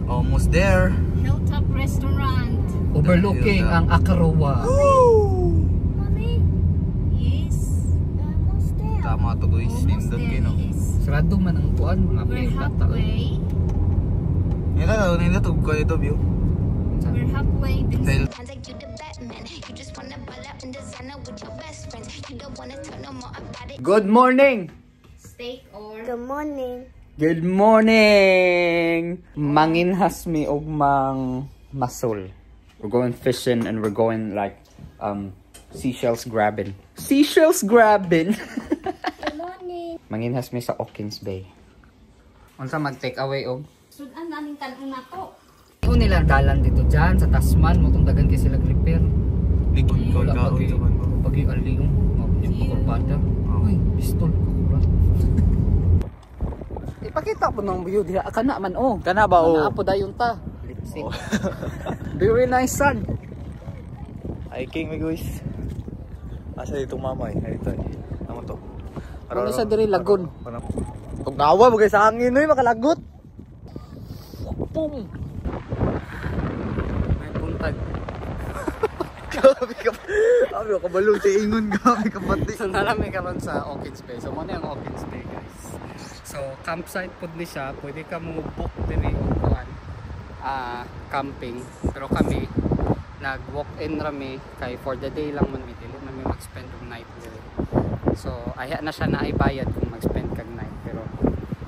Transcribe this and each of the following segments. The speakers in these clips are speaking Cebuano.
Almost there. Hilltop Restaurant. Overlooking ang Akaroa. Mommy? Yes. Almost there. Tama to guys, Almost nindot there, kayo no. yes. Sarado man ang kuan mga We're pila tao. halfway. Nindot, nindot og kuan ito view. We're halfway. Dahil Sounds like you the Batman. You just wanna ball out and designer with your best friends. You don't wanna talk no more about it. Good morning. Steak or Good morning. Good morning. Manginhas mi og mang masol. We're going fishing and we're going like seashells grabbing. Seashells grabbing. Good morning. Manginhas mi sa Hawkins Bay. Unsa mag take away og? Sudan namin kanon na to. Ito nila dalan dito dyan sa Tasman mo tong dagan kay sila repair. likod ko Wala kaon pag sa kuan ba. pag aliyong yung pakurbada. Uy, pistol kakura. Ipakita po ng view diha kana man oh. Kana ba, oh? Naa po dayon ta. Lipstick. Very nice sun. Hiking mi guys. Asa dito mama eh? Ay, ito eh. Tama to. Ano sa diri lagon? Tugnawa bagay sa hangin oy makalagot. Pum. May buntag. Grabe ka. Abi ka kabalo sa ingon grabe ka pati. So nalami karon sa Hawkins Bay. So mo na ang Hawkins Bay guys. So campsite pud ni siya, pwede ka mo book diri og kuan camping. Pero kami nag walk-in rami kay for the day lang man mi, dili man mi mag-spend og night diri. So aya na siya na ay bayad kung mag-spend kag night, pero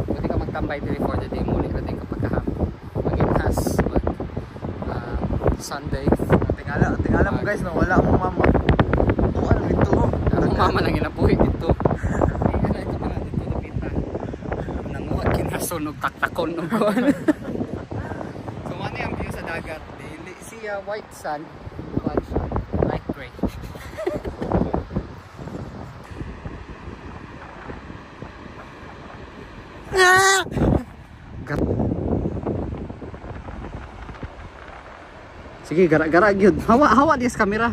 pwede ka magtambay diri for the day, muli ra din kapag kahapon. Mag-inhas mag Sunday. Tingala, tingala mo guys no, wala akong mama. Tuan dito. Ang mama nang inabuhi dito. Ay, ito mga dito napita. Nanguha kinason og taktakon og kuan. So ano yung view sa dagat? Dili siya white sand, kuan siya, light gray. Sige, gara-gara gyud. Hawa, hawa diya sa kamera.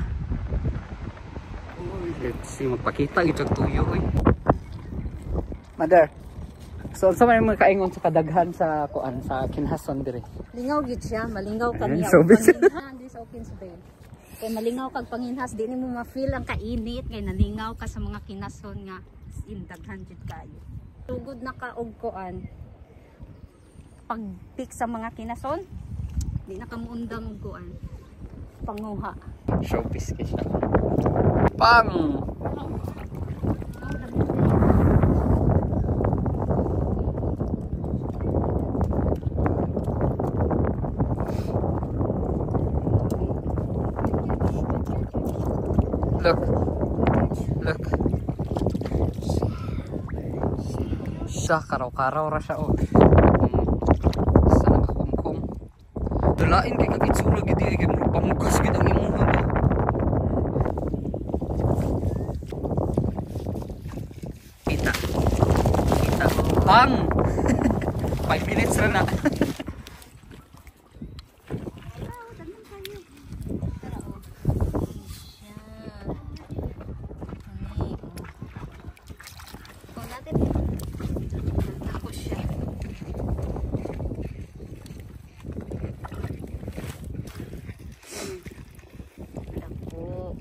Uy, let's see, magpakita gyud og tuyo oy. Mother. So unsa man imong kaingon sa kadaghan sa kuan sa kinhason diri? Lingaw gid siya, malingaw kami. Ayan, so busy. Panginhas di sa Hawkins Bay. Kay malingaw kag panginhas, di nimo ma-feel ang kainit kay nalingaw ka sa mga kinason nga indaghan jud kayo. Tugod na ka og kuan. Pag-pick sa mga kinason, di na ka muundang og kuan. Panguha. Showpiece kay siya. Pang! Look. Look. Siya, karaw-karaw ra siya oh. Sa nakakumkum. Dalain kay kag itsura gid ay kay pamugas gid ang imuha ba. Kita. Kita. Pang. 5 minutes ra na. Ako siya. Dako.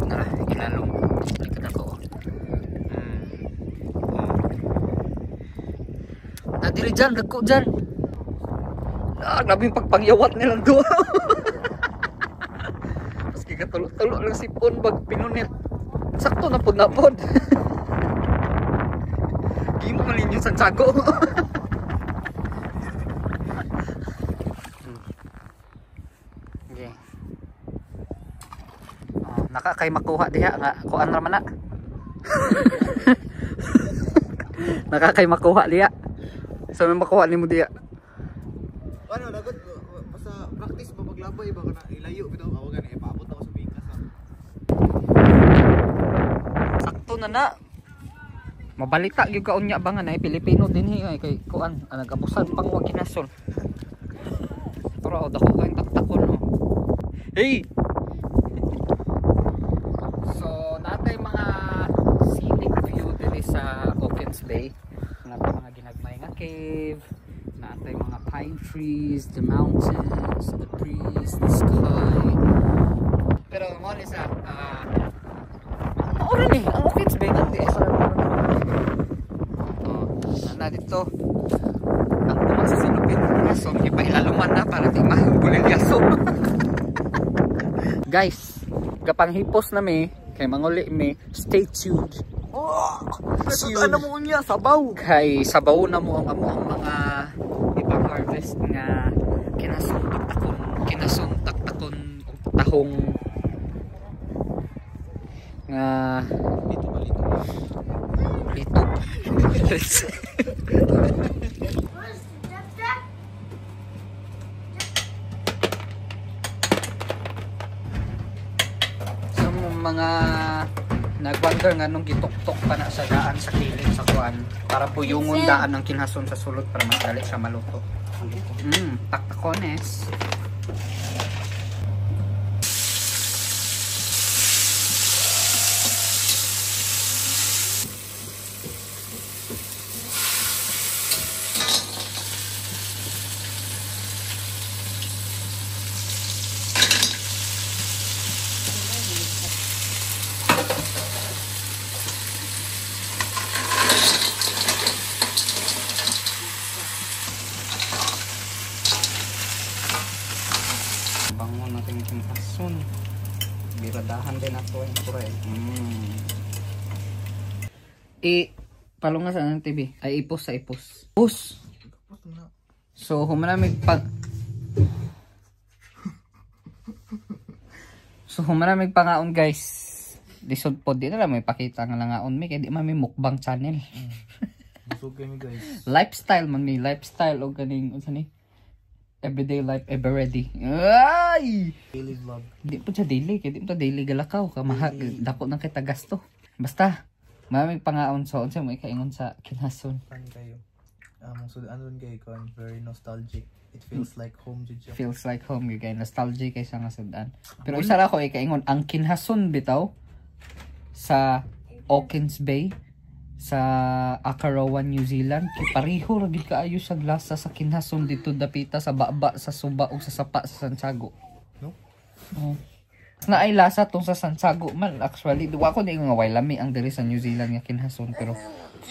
Nara, ilalong. Likod ako. Nadiri dyan, dagko dyan. Ah, grabe yung pagpangyawat nilang duha. Maski katulo-tulo lang sipon bag pinunit. Sakto na pod na pod. Gimo man ninyo Santiago. Okay. Oh, naka kay makuha diha nga kuan ra man na. Naka kay makuha diha. So may makuha nimo diha. Ano lagot basta practice ba paglabay ba kana ilayo bitaw ako gani ipaabot ako sa bikas ha. Sakto na na. Mabalita gyud ka unya ba nga na Pilipino dinhi ay kay kuan nagabusan pang wa kinason. Pero oh, dako kayong taktakon oh. Hey. So natay mga scenic view diri sa Hawkins Bay. Natay mga ginagmay nga cave, natay mga pine trees, the mountains, the breeze, the sky. Pero mo ni sa maura ni ang Orchids Bay nanti eh. Oh, na dito. Ang tumak sa sinupit so ipailaluman na para di mahibulilyaso. Guys, kapanghipos na mi kay manguli mi. Stay tuned. Oh, ano mo niya sabaw. Kay sabaw na mo ang amo ang mga ibang harvest nga kinasong taktakon og tahong nga Dito ba dito? litog. So mga nagwonder nga nung gituktok pa na sa daan sa kilid sa kuan para puyungon daan ang kinhason sa sulod para mas dali siya maluto. Taktakones. Bango natin itong asun. Biradahan din ato ang pure. I palunga sa anong TV? Ay ipos sa ipos. Pus. So humanamig pag So humanamig pangaon guys. Lisod po di na lang may pakita nga langaon mi kay di man mi mukbang channel. Busog kami guys. Lifestyle man mi, lifestyle og ganing unsa ni? Everyday life ever ready. Ay! Daily vlog. Di po siya daily, kaya di mo ta daily galakaw ka mahal dako nang kita gasto. Basta maraming pangaon so unsa mo ikaingon sa kinason. Kan kayo. Among sudan ron kay kon very nostalgic. It feels like home jud siya. Feels like home you guys, nostalgic kay sa nga sudan. Pero isa ra ko ikaingon ang kinhason bitaw sa Hawkins Bay sa Akaroa, New Zealand, kay pareho ra gid kaayo sa lasa sa kinhason dito dapita sa baba sa suba ug sa sapa sa Santiago. No? Oh. Na ay lasa tong sa Santiago man actually. Duwa ko di nga way lami ang diri sa New Zealand nga kinhason pero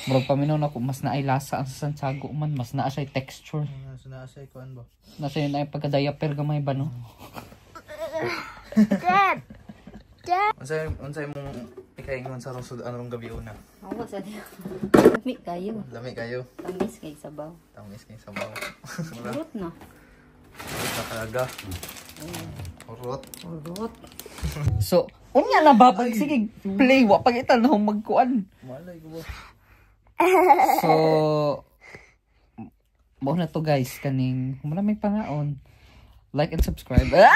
murag paminaw nako mas naay lasa ang sa Santiago man, mas naa siya texture. So naa siya kuan ba? Nasa yun ay pagka-diaper gamay ba no? Dad. Dad. Unsay mong ikaingon sa atong sudan rong gabi una? Ako sa diyo. Lami kayo. Lami kayo. Tamis kay sabaw. Tamis kay sabaw. Urot na. Urot talaga. Urot. Urot. So, unya na babag sige play wa pag na magkuan. Malay ko ba? So, mao na to guys kaning maraming pangaon. Like and subscribe. Ah!